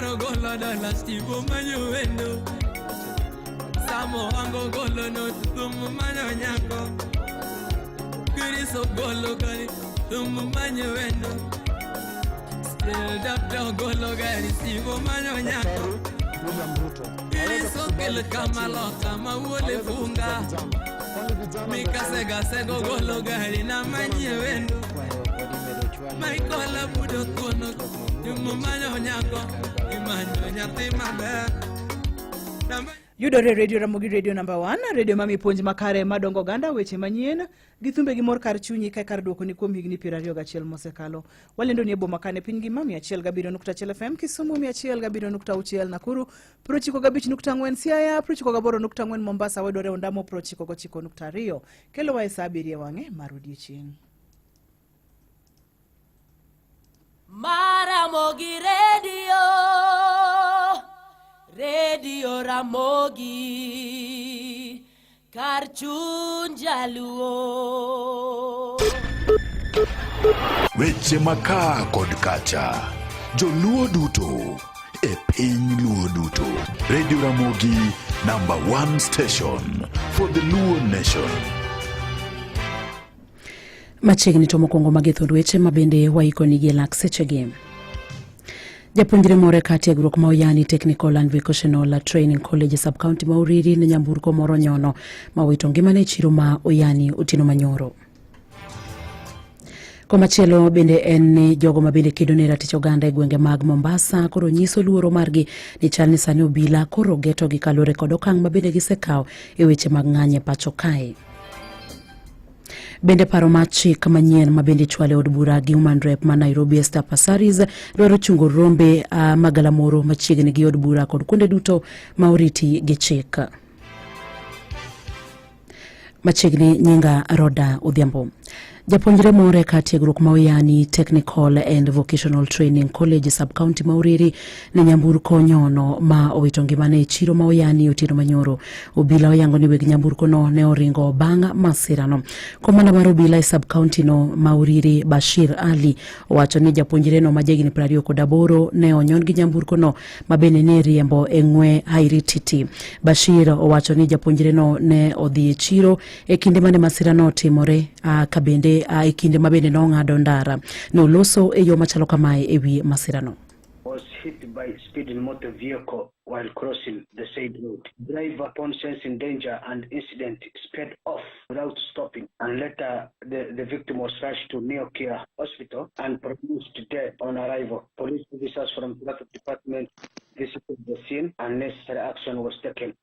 Omaro golo dola Steve manyo wendo. Samo ango golo no thum manyo nyako. Chris ogolo gari thum manyo wendo. Still doctor golo gari Steve manyo nyako. Daktari William Ruto Chris okel kamaloka mawuole funga. Kwani vijana ndio Mikasega sego golo gari na manye wendo. Kwayo pod imedo chwal Michael Abudo kono thum manyo nyako. Imanyo nyathi maber. Namba Yudore e Radio Ramogi Radio number 1, radio mami puonj makare madongo oganda, weche manyien gi thumbe gi mor kar chunyi ka kar duoko ni kuom higni 21 mosekalo. Walendo ni e boma kane piny ngima 107.1 FM, Kisumu 107.6, Nakuru 95.4, Siaya 98.4, Mombasa wadware Ondamo 99.2. Kelowa e saa 7 e wang'e mar odiechieng'. Maramogi Radio, Radio Ramogi, kar chuny jaluo. Weche makaa kod kacha, joluo duto e piny luo duto. Radio Ramogi number one station for the Luo nation. Machiegni to mokwongo magi thund weche ma bende waikonigi e lak sechegi. Japuonjre moro e kar tiegruok ma Oyani Technical and Vocational Training College e sub-county ma Uriri ne nyamburko moro nyono ma owito ngimane e chiro ma Oyani otieno manyoro. Komachielo bende en ni jogo ma bende kedo ne ratich oganda e gwenge mag Mombasa koro nyiso luoro margi ni chal ni sani obila koro getogi kaluwore kod okang' ma bende gisekawo e weche mag ng'anyo e pacho kae. Bende paro mar chik manyien ma bende ichwalo e od bura gi Woman Rep ma Nairobi Esther Passaris dwaro chungo rombe uh, magalamoro machiegni gi od bura kod kuonde duto ma oriti gi chik. Machiegni nyinga Roda Odhiambo. Japuonjre moro e kar tiegruok ma Oyani Technical and Vocational Training College sub-county ma Uriri ne nyamburko nyono ma owito ngimane e chiro ma Oyani otieno manyoro. Obila oyango ni weg nyamburko no ne oringo bang' masirano. Komanda mar obila e sub-county no ma Uriri Bashir Ali owacho ni japuonjre no ma jahigni 28 ne onyon gi nyamburko no ma bende ne riembo e ng'we Airititi. Bashir owacho ni japuonjre no ne odhi e chiro e kinde mane masirano otimore ka bende e kinde ma bende nong'ado ndara. Noloso e yo machalo kamae e wi masirano. Was hit by speeding motor vehicle while crossing the said road. Driver, upon sensing danger and incident, sped off without stopping, and later the victim was rushed to Neocare Hospital and pronounced dead on arrival. Police officers from traffic department visited the scene and necessary action was taken.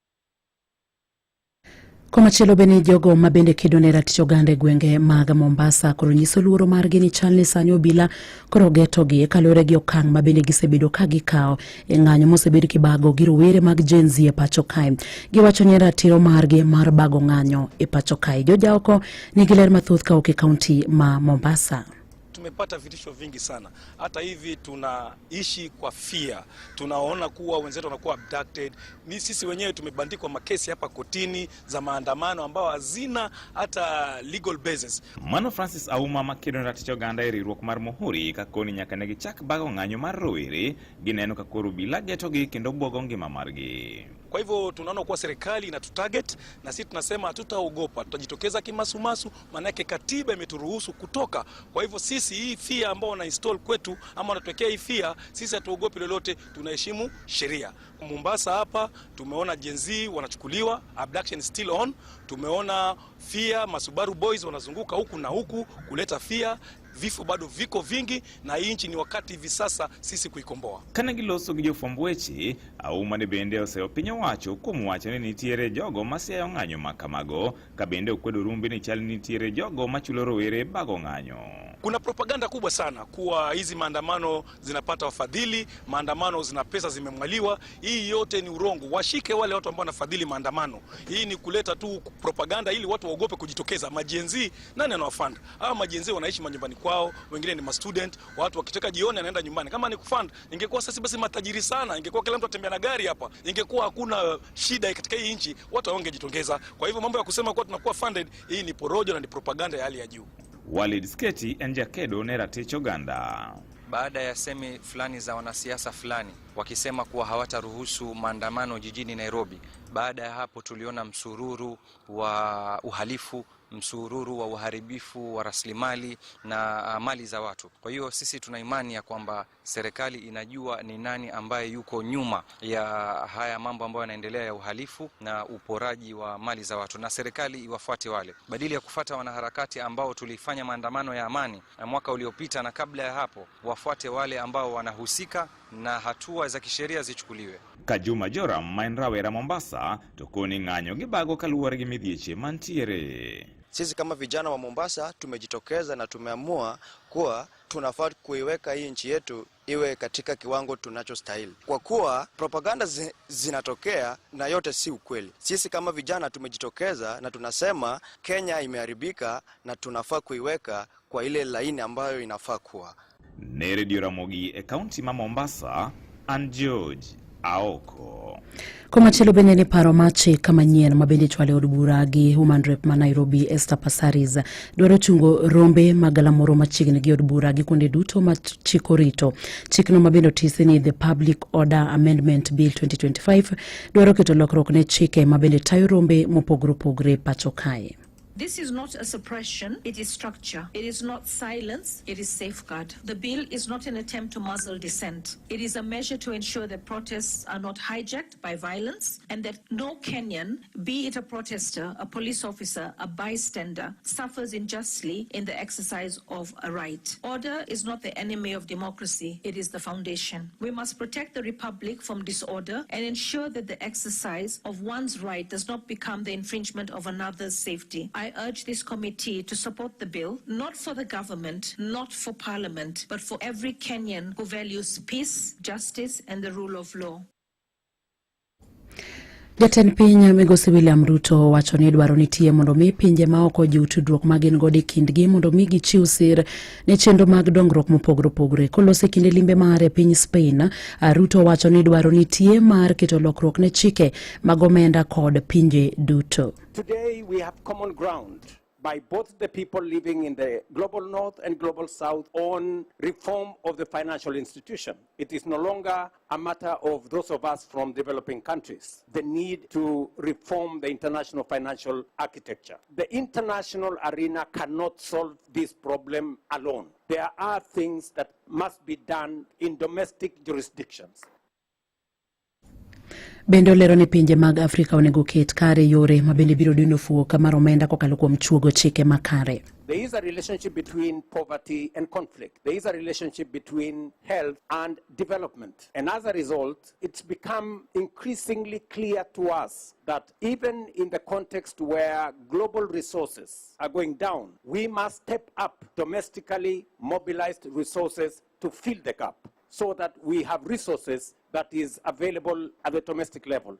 Komachielo bende jogo ma bende kedo ne ratich oganda e gwenge mag Mombasa koro nyiso luoro margi ni chal ni sani obila koro getogi kaluwore gi okang' ma bende gisebedo ka gikawo e ng'anyo mosebed kibago gi rowere mag Gen Z e pacho kae. Giwacho ni ratiro margi mar bago ng'anyo e pacho kae. Jojaoko nigi ler mathoth kawuok e kaunti ma Mombasa. Tumepata vitisho vingi sana, hata hivi tunaishi kwa fear, tunaona kuwa wenzetu wanakuwa abducted. Ni sisi wenyewe tumebandikwa makesi hapa kotini za maandamano ambao hazina hata legal basis. Mano Francis Auma makedo ne ratich oganda e riwruok mar Muhuri ka koni nyaka ne gichak bago ng'anyo mar rowere gineno ka koro obila getogi kendo bwogo ngima margi. Kwa hivyo tunaona kuwa serikali inatutarget na sisi tunasema hatutaogopa, tutajitokeza kimasumasu, maanake katiba imeturuhusu kutoka. Kwa hivyo sisi hii fear ambao wana install kwetu ama wanatuwekea hii fear, sisi hatuogopi lolote, tunaheshimu sheria. Mombasa hapa tumeona Gen Z wanachukuliwa, abduction still on. Tumeona fear, Masubaru boys wanazunguka huku na huku kuleta fear. Vifo bado viko vingi, na hii nchi ni wakati hivi sasa sisi kuikomboa. Kane giloso gi jofwamb weche, Auma ne bende oseyo piny owacho kuom wacho ni nitiere jogo masiayo ng'anyo ma kamago, ka bende okwedo rumbi ni chal ni nitiere jogo machulo rowere bago ng'anyo. Kuna propaganda kubwa sana kuwa hizi maandamano zinapata wafadhili, maandamano zina pesa zimemwaliwa. Hii yote ni urongo. Washike wale watu ambao wanafadhili maandamano. Hii ni kuleta tu propaganda ili watu waogope kujitokeza. Ma-Gen Z nani anawafund? Hawa ma-Gen Z wanaishi manyumbani kwao, wengine ni ma-student, watu wakitoka jioni anaenda nyumbani. Kama ni kufund, ingekuwa sasa basi matajiri sana, ingekuwa kila mtu atembea na gari hapa, ingekuwa hakuna shida katika hii nchi, watu hawangejitokeza. Kwa hivyo mambo ya kusema kuwa tunakuwa funded, hii ni porojo na ni propaganda ya hali ya juu. Walid Sketi en jakedo ne ratich oganda. Baada ya semi fulani za wanasiasa fulani wakisema kuwa hawataruhusu maandamano jijini Nairobi, baada ya hapo tuliona msururu wa uhalifu, msururu wa uharibifu wa rasilimali na mali za watu. Kwa hiyo sisi tuna imani ya kwamba serikali inajua ni nani ambaye yuko nyuma ya haya mambo ambayo yanaendelea ya uhalifu na uporaji wa mali za watu, na serikali iwafuate wale, badili ya kufuata wanaharakati ambao tulifanya maandamano ya amani na mwaka uliopita na kabla ya hapo, wafuate wale ambao wanahusika na hatua za kisheria zichukuliwe. Kajuma Joram ma en rawera Mombasa to koni ng'anyo gibago kaluwore gi midhieche mantiere. Sisi kama vijana wa Mombasa tumejitokeza na tumeamua kuwa tunafaa kuiweka hii nchi yetu iwe katika kiwango tunachostahili, kwa kuwa propaganda zinatokea na yote si ukweli. Sisi kama vijana tumejitokeza na tunasema Kenya imeharibika na tunafaa kuiweka kwa ile laini ambayo inafaa kuwa. Ne Radio Ramogi e kaunti ma Mombasa, an George Aoko. Komachielo bende ni paro mar chik manyien ma bende ichwalo e od bura gi Woman Rep ma Nairobi Esther Passaris dwaro chungo rombe mag galamoro machiegni gi od bura gi kuonde duto ma chik orito. Chikno ma bende otisi ni The Public Order Amendment Bill 2025 dwaro keto lokruok ne chike ma bende tayo rombe mopogore opogore pacho kae. This is not a suppression, it is structure. It is not silence, it is safeguard. The bill is not an attempt to muzzle dissent. It is a measure to ensure that protests are not hijacked by violence and that no Kenyan, be it a protester, a police officer, a bystander, suffers unjustly in the exercise of a right. Order is not the enemy of democracy, it is the foundation. We must protect the republic from disorder and ensure that the exercise of one's right does not become the infringement of another's safety. I urge this committee to support the bill, not for the government, not for parliament, but for every Kenyan who values peace, justice, and the rule of law. Jatend piny Migosi William Ruto wacho ni dwaro nitie mondo mi pinje maoko ojiw tudruok ma gin godo e kindgi mondo mi gichiw sir ne chenro mag dongruok mopogore opogore. Koloso e kinde limbe mare e piny Spain, Ruto wacho ni dwaro nitie mar keto lokruok ne chike mag omenda kod pinje duto. Today we have common ground by both the people living in the global north and global south on reform of the financial institution. It is no longer a matter of those of us from developing countries, the need to reform the international financial architecture. The international arena cannot solve this problem alone. There are things that must be done in domestic jurisdictions. Bende olero ni pinje mag Afrika onego ket kare yore ma bende biro dino fuok mar omenda kokalo kuom chuogo chike makare. There is a relationship between poverty and conflict. There is a relationship between health and development. And as a result, it's become increasingly clear to us that even in the context where global resources are going down, we must step up domestically mobilized resources to fill the gap so that we have resources that is available at the domestic level.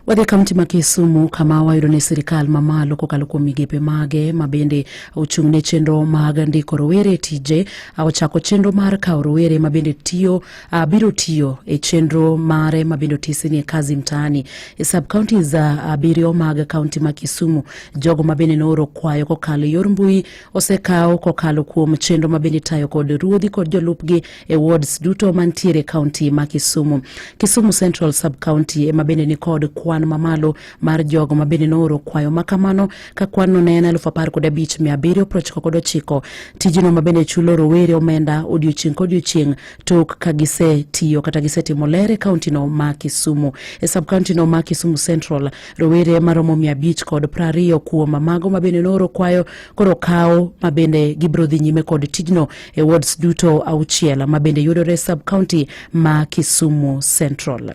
Wadhi e kaunti ma Kisumu kama wayudo ni sirikal mamalo kokalo kuom migepe mage ma bende ochung' ne chenro mag ndiko rowere e tije ochako chenro mar kawo rowere ma bende tiyo biro tiyo e chenro mare ma bende otisi ni Kazi Mtaani e sub counties abiriyo mag kaunti ma Kisumu. Jogo ma bende nooro kwayo kokalo e yor mbui osekaw kokalo kuom chenro ma bende itayo kod ruodhi kod jolupgi e wards duto mantiere e kaunti ma Kisumu. Kisumu Central sub county ema bende nikod kwan mamalo mar jogo ma bende nooro kwayo ma kamano ka kwanno ne en 15,799. Tijno ma bende chulo rowere omenda odiochieng' kodiochieng' tok ka gisetiyo kata gisetimo ler e kauntino ma Kisumu. E sub county no ma Kisumu Central, rowere maromo 520 kuom mago ma bende nooro kwayo koro kaw ma bende gibiro dhi nyime kod tijno e wards duto auchiel ma bende yudore e sub county ma Kisumu Central.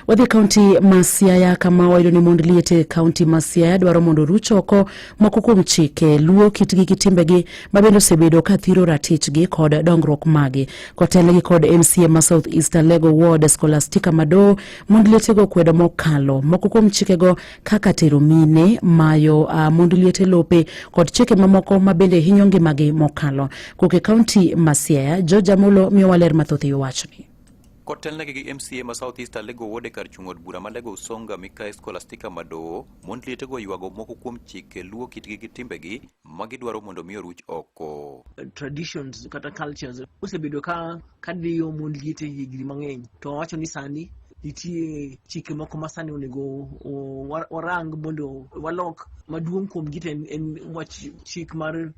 Wadhi e kaunti ma Siaya kama wayudo ni mond liete e kaunti ma Siaya dwaro mondo oruch oko moko kuom chike luo kitgi gi timbegi ma bende osebedo ka thiro ratichgi kod dongruok magi. Kotelnegi kod MCA ma South East Alego Ward Scholastica Mado, mond lietego okwedo mokalo moko kuom chikego kaka tero mine, mayo mond liete lope kod chike mamoko ma bende hinyo ngimagi mokalo. Kowuok e kaunti ma Siaya, George Amolo miyowa ler mathoth e wi wachni. Kotelnegi gi MCA ma South East Alego Ward e kar chung' od bura ma Alego Usonga Mikai Scholastica Madowo, mond lietego oywago moko kuom chike luwo kitgi gi timbegi ma gidwaro mondo mi oruch oko. Traditions kata cultures osebedo ka diyo mond liete higni mang'eny, to wawacho ni sani nitie chike moko ma sani onego warang mondo walok. Maduong' kuom gi to en wach chik mar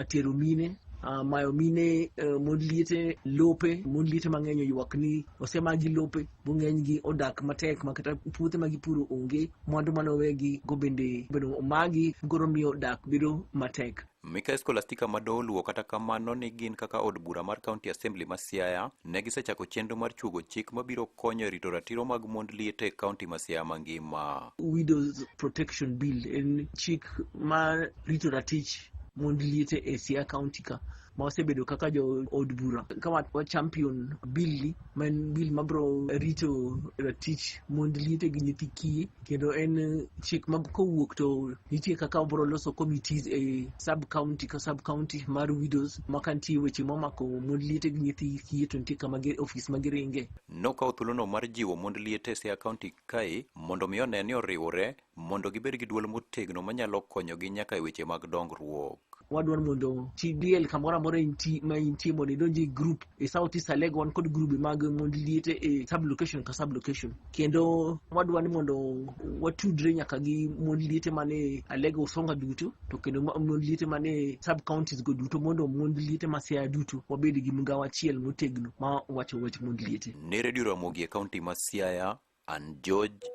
tero mine, mayo mine, mond liete lope. Mond liete mang'eny oywak ni osemagi lope, bo ng'enygi odak matek ma kata puothe ma gipuro onge, mwandu manowegi go bende bedo omagi, koro miyo dak bedo matek. Mikai Scholastica Madowo luwo kata kamano ni gin kaka od bura mar County Assembly ma Siaya ne gisechako chenro mar chuogo chik mabiro konyo e rito ratiro mag mond liete e kaunti ma Siaya mangima. Widows Protection Bill en chik mar rito ratich mond liete e Siaya County ka, ma wasebedo kaka jo od bura ka wa champion bill ni, ma en bill mabiro rito ratich mond liete gi nyithi kiye, kendo en chik ma kowuok to nitie kaka wabiro loso committees e sub county ka sub county mar widows, ma ka nitie weche momako mond liete gi nyithi kiye to nitie kama office ma giringe. Nokawo thuolono mar jiwo mond liete e Siaya County kae mondo mi one ni oriwore mondo gibed gi duol motegno manyalo konyogi nyaka e weche mag dongruok. Wadwaro mondo TDL kamoro amora ma intie mondo idonj e group. E South East Alego wan kod grube mag mond liete e sub location ka sub location, kendo wadwa ni mondo watudre nyaka gi mond liete mane Alego Usonga duto, to kendo mond liete mane sub counties go duto, mondo mond liete ma Siaya duto wabed gi migawo achiel motegno ma wacho wach mond liete. Ne Radio Ramogi e kaunti ma Siaya, an George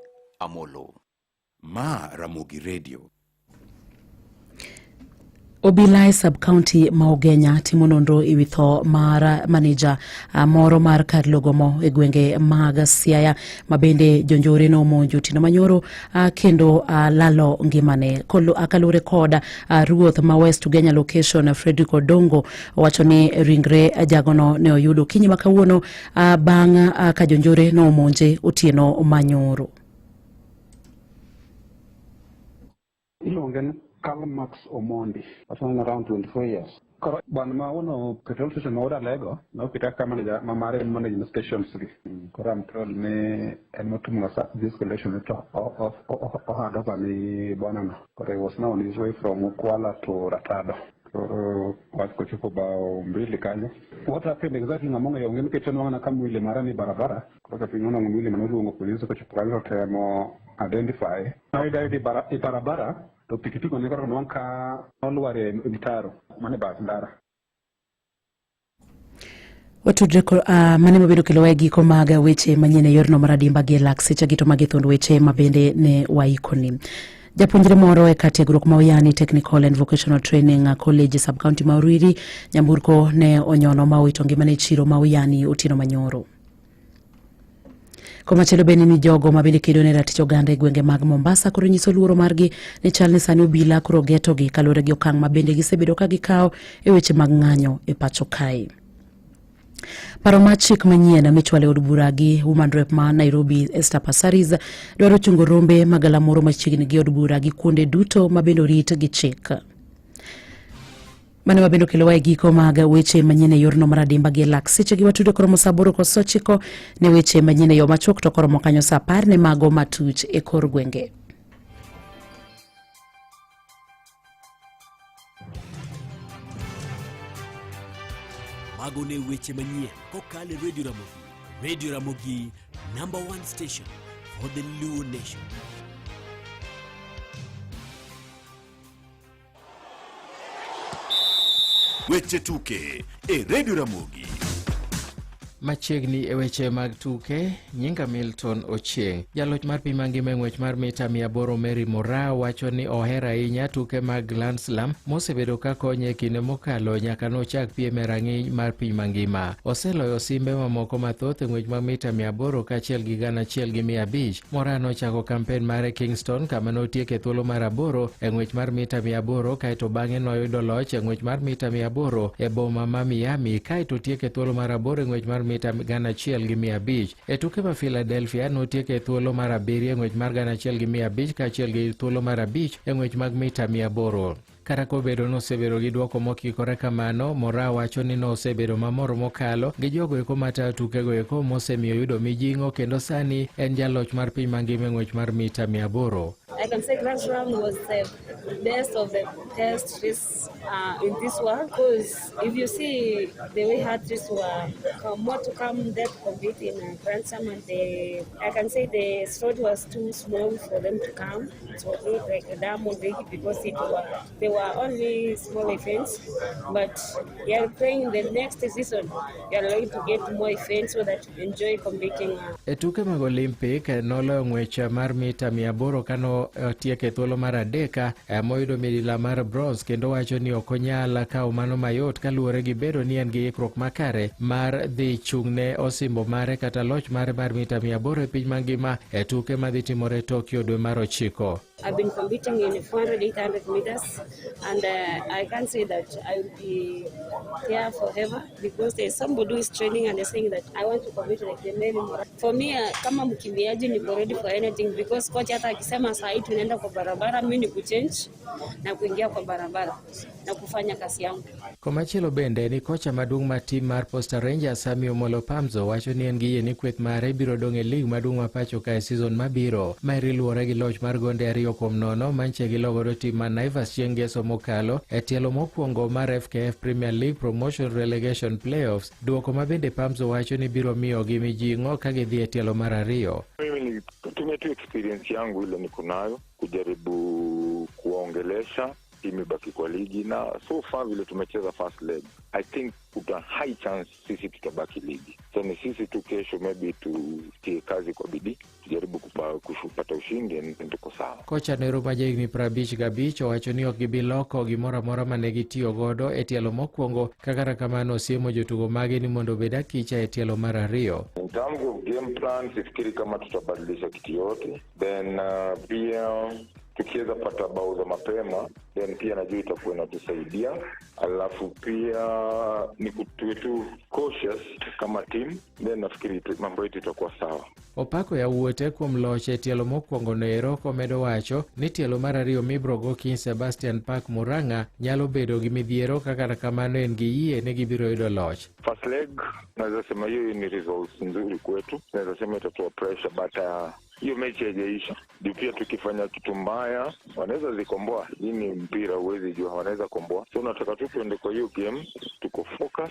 Amolo. Ma Ramogi Radio. Obila e sub-county ma Ugenya timo nonro e wi tho mar maneja moro mar kar logo mo e gwenge mag Siaya, ma bende jonjore nomonjo otieno manyoro kendo lalo ngimane. Kaluwore kod ruoth ma West Ugenya location Frederick Odongo owacho ni ringre jagono ne oyudo okinyi ma kawuono bang' ka jonjore nomonje otieno manyoro. Iluonge ni Karl Marx Omondi, en around 24 years. Koro bwana ma wuon petrol station ma wuod Alego noketa kaka manager ma mare manage stations gi. Koro I'm told ni en motimo this collection to o hand over ni bwana no. Koro he was now on his way from Ukwala to Ratado. Koro wach kochopo bao mbili kanyo. What happened exactly ng'ama ong'eyo onge, nikech onwang'o ka mwili mare ni barabara. Koro japiny nonwang'o mwili manoluongo polise kochopo kanyo to temo identify. Noyude e barabara to pikipiki ne koro onwang' ka olwar e mtaro mane bath ndara. Watudre mane mabedo kelo e giko mag weche manyien e yorno mar adimba gi lak seche gi to magi thuond weche ma bende ne waikoni. Japuonjre moro e kar tiegruok ma Oyani Technical and Vocational Training College sub county ma Uriri, nyamburko ne onyono ma owito ngimane e chiro ma Oyani otieno manyoro. Komachielo bende ni jogo ma bende kedo ne ratich oganda e gwenge mag Mombasa koro nyiso luoro margi ni chal ni sani obila koro getogi kaluwore gi okang' ma bende gisebedo ka gikawo e weche mag ng'anyo e pacho kae. Paro mar chik manyien michwalo e od bura gi Woman Rep ma Nairobi Esther Passaris dwaro chungo rombe mag galamoro machiegni gi od bura gi kuonde duto ma bende orit gi chik. Mano mabende okelowa e giko mag weche manyien e yorno mar adimba gi lak seche gi watudo koromo saa 8:09 ne weche manyien e yo machuok, to koromo kanyo saa 10 ne mago matuch e kor gwenge. Mago ne weche manyien kokalo e Radio Ramogi. Radio Ramogi, number one station for the Luo nation. Weche tuke e Radio Ramogi. Machiegni e weche mag tuke, nyinga Milton Ochieng. Jaloch mar piny mangima e ng'wech mar mita 800 Mary Moraa wacho ni ohero ahinya tuke mag Grand Slam mosebedo ka konye e kinde mokalo nyaka nochak piem e rang'iny mar piny mangima. Oseloyo osimbe mamoko mathoth e ng'wech mag mita 800 kaachiel gi 1500. Moraa nochako kampen mare Kingston kama notieke thuolo mar 8 e ng'wech mar mita 800, kaeto bang'e noyudo loch e ng'wech mar mita 800 e boma ma Miami, kaeto otieke thuolo mar 8 e ng'wech mar mita 1500. E tuke ma Philadelphia notieke e thuolo mar 7 e ng'wech mar 1500 kaachiel gi thuolo mar 5 e ng'wech mag mita 800. Kata kobedo nosebedo gi duoko mokikore kamano, Moraa wacho ni nosebedo mamor mokalo gi jogo eko matayo tukego eko mosemiyo yudo mijing'o kendo sani en jaloch mar piny mangima e ng'wech mar mita 800. I can say Grand Slam was the best of the best race in this world, because if you see the way athletes were come, more to come there to compete in Grand Slam, and I can say the slot was too small for them to come. It was not like a Diamond League because they were only small events, but you are playing the next season, you are going to get more events so that you enjoy competing. E tuke mag Olympic noloyo ng'wech mar mita 800 kano otieko e thuolo mar adek moyudo midila mar bronze, kendo wacho ni ok onyal kawo mano mayot kaluwore gi bedo ni en gi ikruok makare mar dhi chung'ne osimbo mare kata loch mare mar mita 800 e piny mangima e tuke madhi timore Tokyo dwe mar 9. I've been competing in 400, 800 meters, and I can't say that I will be there forever, because there's somebody who is training and they're saying that I want to compete like the Mary Moraa. For me, kama mkimbiaji niko ready for anything, because coach hata akisema saa hii tunaenda kwa barabara, mimi ni kuchange na kuingia kwa barabara na kufanya kazi yangu. Komachielo bende ni kocha maduong' mar tim mar Posta Rangers Sami Omolo Pamzo wacho ni en gi yie ni kweth mare biro dong' e lig maduong' ma pacho ka e season mabiro. Maeri luwore gi loch mar gonde 2-0 manche gilogodo tim mar Naivas chieng' ngeso mokalo e tielo mokwongo mar FKF Premier League Promotion Relegation Playoffs, duoko ma bende Pamzo wacho ni biro miyogi mijing'o ka gidhi e tielo mar 2. Mimi nitumie tu experience yangu ile niko nayo kujaribu kuwaongelesha timu ibaki kwa ligi, na so far vile tumecheza first leg, I think kuna high chance sisi tutabaki ligi. So ni sisi tu kesho maybe tutie kazi kwa bidii, tujaribu kupata ushindi and tuko sawa. Kocha Nero ma jahigni 55 owacho ni ok gibi loko gimoro amora mane gitiyo godo e tielo mokwongo, kata kamano osiemo jotugo mage ni mondo obed akicha e tielo mar 2. In terms of game plan, sifikiri kama tutabadilisha kitu yote. Then pia tukiweza pata bao za mapema, then pia najua itakuwa inatusaidia. Alafu pia ni tuwe tu cautious kama team, then nafikiri mambo yetu itakuwa sawa. Opako yawuote kuom loch e tielo mokwongo noero komedo wacho ni tielo mar 2 mibiro go King Sebastian Park Murang'a nyalo bedo gi midhiero, kata kamano en gi yie ni gibiro yudo loch. First leg naweza sema hiyo ni results nzuri kwetu, naweza sema itatoa pressure, but hiyo mechi haijaisha. Juu pia tukifanya kitu mbaya wanaweza zikomboa. Hii ni mpira, huwezi jua, wanaweza komboa. So nataka tu tuende kwa hiyo game tuko focus,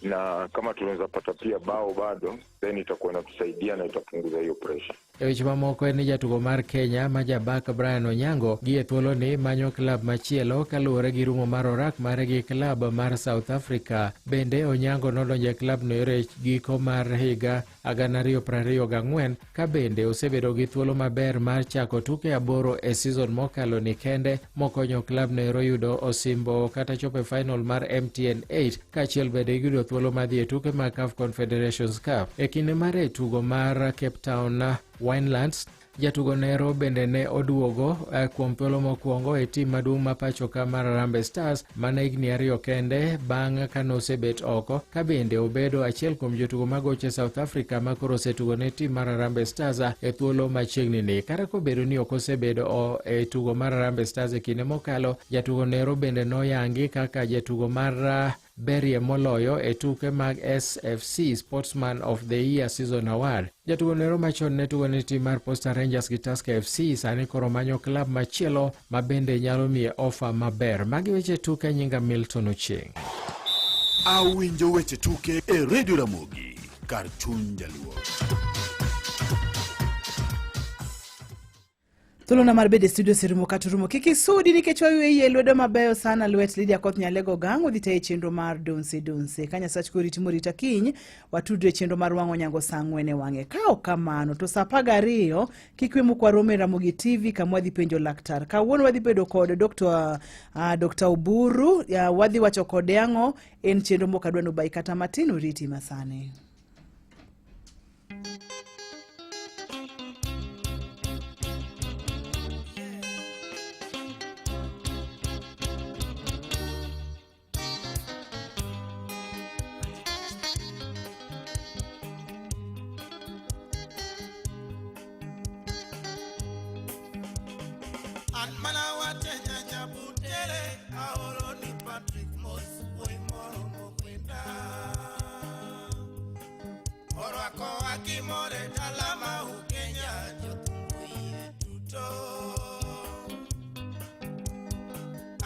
na kama tunaweza pata pia bao bado, then itakuwa inatusaidia na itapunguza hiyo pressure. E weche mamoko en ni jatugo mar Kenya ma jabak Brian Onyango gi e thuolo ni manyo klab machielo kaluwore gi rumo mar orak mare gi klab mar South Africa. Bende Onyango nodonjo e klab no e giko mar higa 2024, ka bende osebedo gi thuolo maber mar chako tuke 8 e season mokalo ni kende, mokonyo klab no ero yudo osimbo kata chopo e final mar MTN 8, kaachiel bende giyudo thuolo mar dhi e tuke mag CAF Confederations Cup. E kinde mare e tugo mar Cape Town Winelands, jatugo nero bende ne oduogo kuom thuolo mokwongo e tim maduong' ma pacho ka mar Harambee Stars mana higni 2 kende bang' ka nosebet oko, ka bende obedo achiel kuom jotugo magoche South Africa ma koro osetugo ne tim mar Harambee Stars e thuolo machiegni ni. Kata kobedo ni ok osebedo e tugo mar Harambee Stars e kinde mokalo, jatugo nero bende noyangi kaka jatugo mar berie moloyo e tuke mag SFC Sportsman of the Year Season Award. Jatugo nero machon ne tugo ne tim mar Posta Rangers gi Tusker FC sani koro manyo klab machielo ma bende nyalo miye ofa maber. Magi weche tuke, nyinga Milton Ochieng. Awinjo weche tuke e Radio Ramogi kar chuny jaluo. Thuolona mar bedo e studio oserumo kata orumo. Kik isudi nikech wayweyi e lwedo mabeyo sana lwet Lydia Koth Nyalego Gang odhi tayo chenro mar Donse Donse. Ka Nyasach koriti morita kiny, watudre e chenro mar wang'o nyango saa 4 e wang'e. Ka ok kamano to saa 12 kik we muk warom e Ramogi TV kama wadhi penjo laktar. Kawuono wadhi bedo kod Dr. Oburu, wadhi wacho kode ang'o, en chenro mok adwa nobai kata matin, oriti masani. An mana wateja nyabutere. akimore dala ma Ugenya jothumbo yie duto.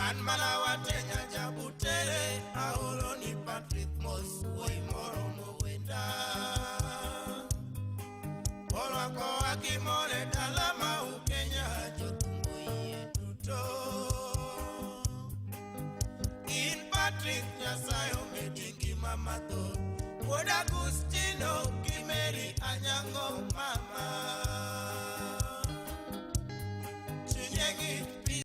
An mana watenya jabutere aoro ni Patrick Mos wuoyi moromo wenda. Orwako akimore dala ma Ugenya jothumbo yie duto. In Patrick Nyasaye omedi ngima mathoth. Wuod Agustino gi Mary Anyang'